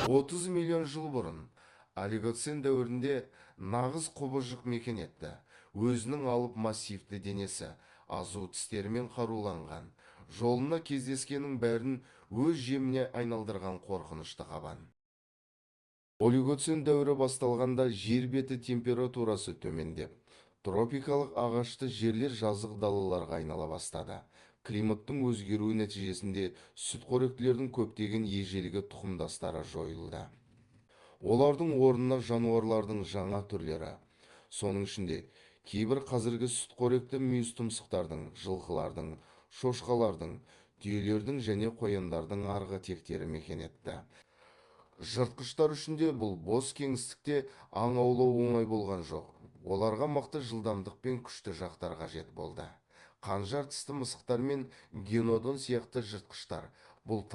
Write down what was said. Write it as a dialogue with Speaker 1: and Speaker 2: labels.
Speaker 1: 30 миллион жыл бұрын, олигоцен дәуірінде нағыз құбыжық мекен етті, өзінің алып массивті денесі, азу тістерімен қаруланған, жолына кездескеннің бәрін өз жеміне айналдырған қорқынышты қабан. Олигоцен дәуірі басталғанда жер беті температурасы төмендеп, тропикалық ағашты жерлер жазық далаларға айнала бастады. Климаттың өзгеруі нәтижесінде сүтқоректілердің көптеген ежелгі тұқымдастары жойылды. Олардың орнына жануарлардың жаңа түрлері, соның ішінде кейбір қазіргі сүтқоректі мүйізтұмсықтардың, жылқылардың, шошқалардың, түйелердің және қояндардың арғы тектері мекен етті. Жыртқыштар үшін де бұл бос кеңістікте аң аулау оңай болған жоқ. Оларға мықты жылдамдық пен күшті жақтар қажет болды. Қанжар тісті мысықтар мен генодон сияқты жыртқыштар бұл